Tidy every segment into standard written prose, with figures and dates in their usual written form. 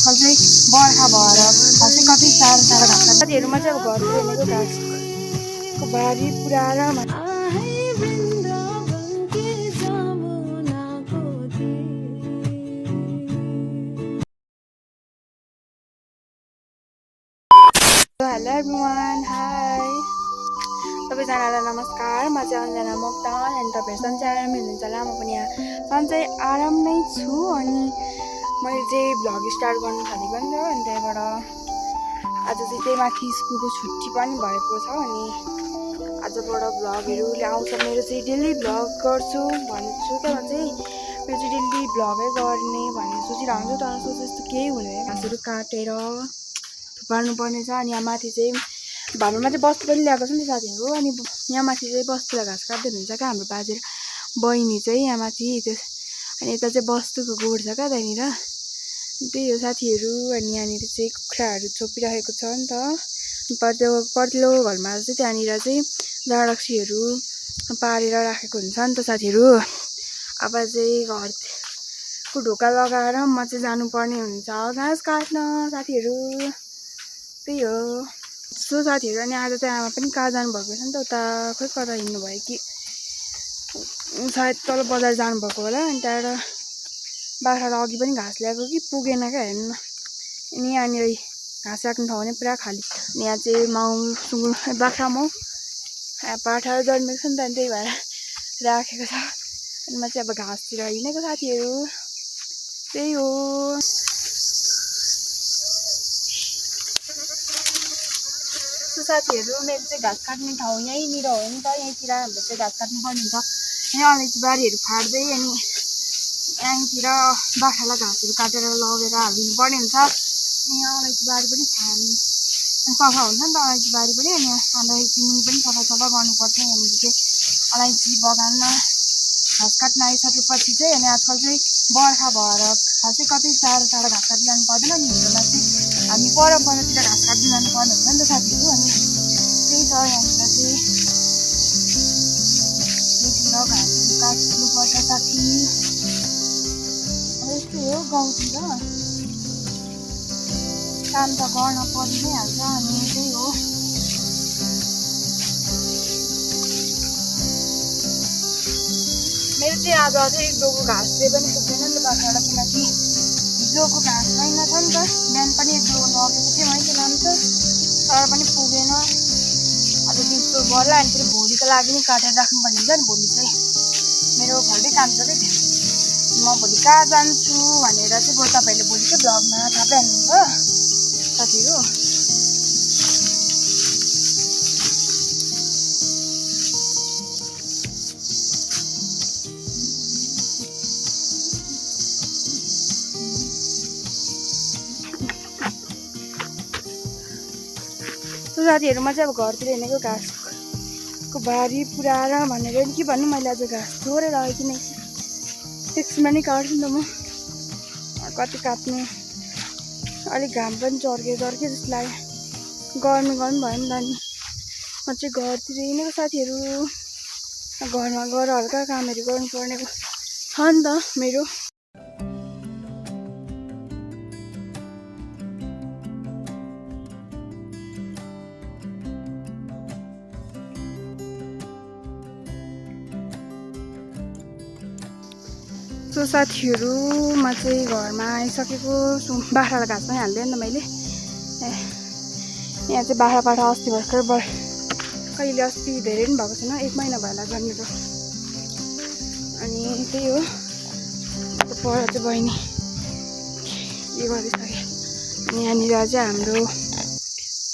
आजकल चाहिँ बर्खा भएर घाँस चाहिँ कति टाढो टाढो घाँस साथीहरूमा चाहिँ अब घरतिर हिँडेको घाँसको बारी पुरा र हेलो एभ्रिवान, हाई सबैजनालाई नमस्कार। म चाहिँ अन्जना मोक्तान अनि तपाईँहरू सन्चै आरामै हुनुहुन्छ होला। म पनि यहाँ सन्चै आराम नै छु। अनि मैले चाहिँ भ्लग स्टार्ट गर्नु थालेको नि त, अनि त्यहाँबाट आज चाहिँ त्यही माथि स्कुलको छुट्टी पनि भएको छ। अनि आजबाट भ्लगहरू आउँछ। मेरो चाहिँ डेली भ्लग गर्छु भन्छु क्या, म चाहिँ मेरो चाहिँ डेली भ्लगै गर्ने भनेर सोचिरहेको छु। तर सोचे जस्तो केही हुँदैन, घाँसहरू काटेर थुपार्नु पर्ने छ। अनि यहाँ माथि चाहिँ भाडामा चाहिँ बस्तु पनि ल्याएको छ नि साथीहरू। अनि यहाँ माथि चाहिँ बस्तुलाई घाँस काट्दै हुनुहुन्छ क्या हाम्रो बाजे बहिनी चाहिँ यहाँ माथि त्यो। अनि यता चाहिँ बस्तुको गोठ छ क्या त्यहाँनिर, त्यही हो साथीहरू। अनि यहाँनिर चाहिँ कुखुराहरू छोपिरहेको छ नि त। पर्लो घरमा चाहिँ त्यहाँनिर चाहिँ झाडक्सीहरू पारेर राखेको हुन्छ नि त साथीहरू। अब चाहिँ घरको ढोका लगाएर म चाहिँ जानुपर्ने हुन्छ घाँस काट्न साथीहरू, त्यही हो। सो साथीहरू, अनि आज चाहिँ आमा पनि कहाँ जानुभएको छ नि त, उता खोइ कता हिँड्नुभयो कि सायद तल बजार जानुभएको होला। अनि त्यहाँबाट बाख्रालाई अघि पनि घाँस ल्याएको कि पुगेन क्या, हेर्नु। अनि यहाँनिर घाँस राख्ने ठाउँ पनि पुरा खाली। अनि यहाँ चाहिँ माउ सुँगुर बाख्रा माउ पाठाहरू जन्मेको छ नि त, अनि त्यही भएर राखेको छ। अनि म चाहिँ अब घाँसतिर हिँडेको साथीहरू, त्यही हो। साथीहरू, मेरो चाहिँ घाँस काट्ने ठाउँ यहीँनिर हो नि त, यहीँतिर हाम्रो चाहिँ घाँस काट्नु पर्ने हुन्छ। यहाँ अलैँची बारीहरू फाट्दै अनि यहीँतिर बाख्रालाई घाँसहरू काटेर लगेर हालिदिनु पर्ने हुन्छ। अनि यहाँ अलैँची बारी पनि सफा हुन्छ नि त, अलैँची बारी पनि। अनि अलैँची मुनि पनि सफा गर्नुपर्छ। यहाँनिर चाहिँ अलैँची बगानमा घाँस काट्न आइसकेपछि चाहिँ, अनि आजकल चाहिँ बर्खा भएर घाँस चाहिँ कतै टाढो टाढो घाँस काट्न जानु पर्दैन नि, हिउँदोमा चाहिँ हामी परतिर घाँस काट्न जानुपर्ने हुन्छ नि त साथीहरू। अनि त्यही छ, यहाँनिर चाहिँ घाँसहरू काट्नुपर्छ साथी। यस्तै हो गाउँतिर काम त गर्न परि नै हाल्छ। अनि त्यही हो। मेरो चाहिँ आज चाहिँ हिजोको घाँसले पनि पुग्दैन नि त बाख्रालाई, किनकि हिजोको घाँस छैन छ नि त। बिहान पनि हिजो लगेको थिएँ मैले लान्छ, तर पनि पुगेन। अब दिउँसो गर्ला, अनि फेरि भोलिको लागि नि काटेर राख्नुपर्ने हुन्छ नि। भोलि चाहिँ मेरो घरकै काम छ क्या, म भोलि कहाँ जान्छु भनेर चाहिँ तपाईँहरूले भोलिकै भ्लगमा थाहा पाइहाल्नुहुन्छ साथीहरू। साथीहरूमा चाहिँ अब घरतिर हिँडेको घाँसको बारी पुरा र भनेर के भन्नु, मैले आज घाँस थोरै लगाएँ किनकि एकछिनमा नै काट्छु नि त म। कति काट्नु, अलिक घाम पनि चर्के जस्तो लाग्यो, गर्नु भयो नि त। अनि म चाहिँ घरतिर हिँडेको साथीहरू। घरमा गएर हल्का कामहरू गर्नुपर्ने छ नि त मेरो। सो साथीहरू, म चाहिँ घरमा आइसकेको छु। बाख्रालाई घाँस पनि हाल्दैन नि त मैले। यहाँ चाहिँ बाख्रा पाठा अस्ति भर्खर कहिले अस्ति धेरै पनि भएको छैन, 1 महिना भयो होला जन्मेको। अनि त्यही हो, पर चाहिँ बहिनी के गरिसक्यो। अनि यहाँनिर चाहिँ हाम्रो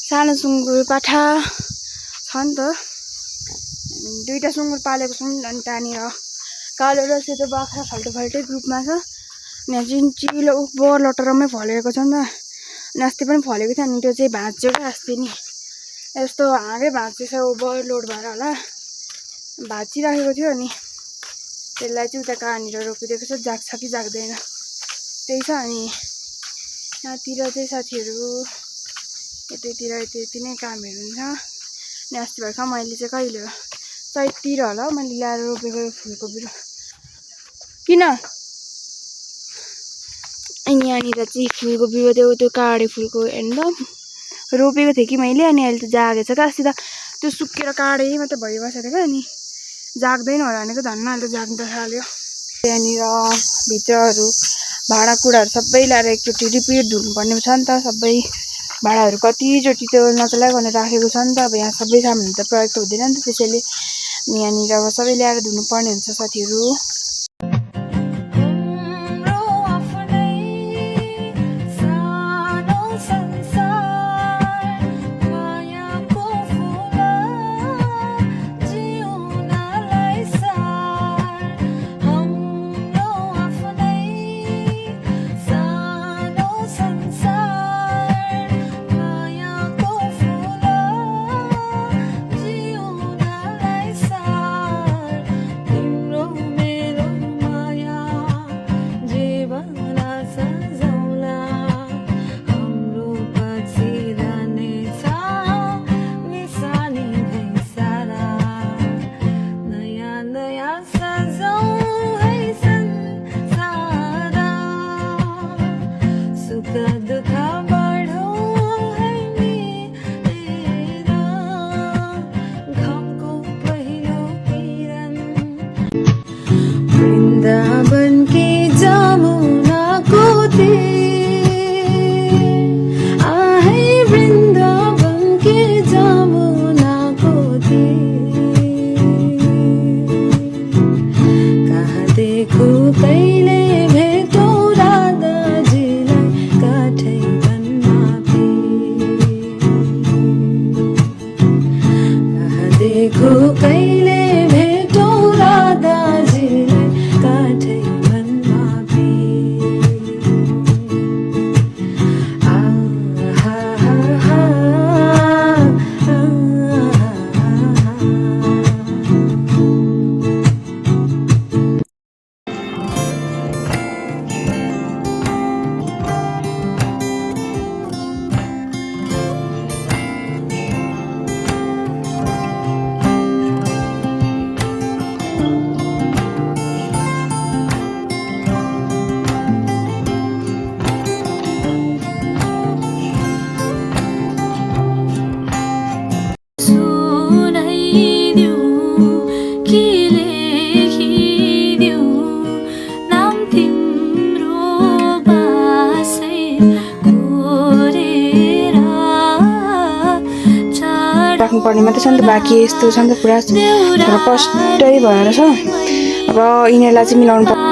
सानो सुँगुर पाठा छ नि त, 2टा सुँगुर पालेको छौँ। अनि त्यहाँनिर कालो र सेतो बाख्रा फाल्टै ग्रुपमा छ। यहाँ चाहिँ चिलो बरलटरमै फलेको छ नि त। अनि अस्ति पनि फलेको थियो, अनि त्यो चाहिँ भाँच्यो क्या अस्ति नि। यस्तो हाँगै भाँचिएछ, ओभरलोड भएर होला भाँचिराखेको थियो। अनि त्यसलाई चाहिँ उता कहाँनिर रोपिदिएको छ, जाग्छ कि जाग्दैन त्यही छ। अनि यहाँतिर चाहिँ साथीहरू यति नै कामहरू हुन्छ। अनि अस्ति भर्खर मैले चाहिँ कहिले हो चैततिर होला मैले ल्याएर रोपेको फुलको बिरुवा। किन अनि यहाँनिर चाहिँ फुलको बिरुवा त्यो काडे फुलको हेर्नु रोपेको थिएँ कि मैले अनि अहिले त जागेछ क्या अस्ति त त्यो सुकेर काडे मात्रै भइबसेको थियो क्या अनि जाग्दैन होला भनेको धन्न अहिले त जाग्न थाल्यो यहाँनिर भित्रहरू भाँडाकुँडाहरू सबै ल्याएर एकचोटि रिपिट धुनुपर्ने छ नि त सबै भाँडाहरू कतिचोटि त्यो नचलाइकन राखेको छ नि त अब यहाँ सबै सामानहरू त प्रयोग त हुँदैन नि त त्यसैले यहाँनिर अब सबै ल्याएर धुनुपर्ने हुन्छ साथीहरू वृंदावन की जमुना को आहे वृंदावन की जमुना को कहाँ देखो कहिले भेटो राधाजीलाई काठै वनमा कहाँ देखो कहिले भेटो राधाजीलाई काठै वनमा राख्नुपर्ने मात्रै छ नि त बाँकी यस्तो छ नि त पुरा कष्टै भएर छ अब यिनीहरूलाई चाहिँ मिलाउनु पर्छ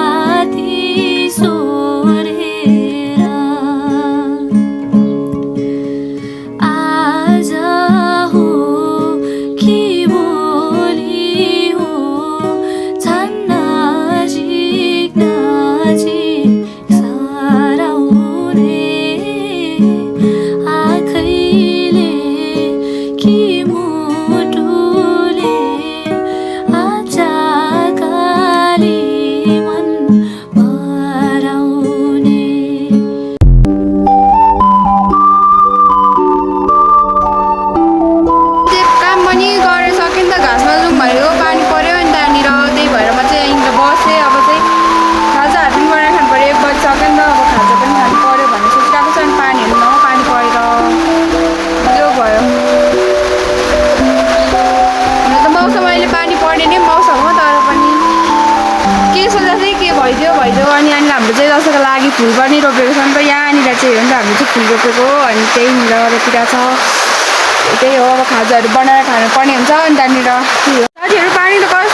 भइदियो अनि हाम्रो चाहिँ दसैँको लागि फुल पनि रोपेको छ नि त यहाँनिर चाहिँ हो नि त हामीले चाहिँ फुल रोपेको अनि त्यहीँनिर रोपिरहेको छ त्यही हो अब खाजाहरू बनाएर खानुपर्ने हुन्छ अनि त्यहाँनिर साथीहरू पानी त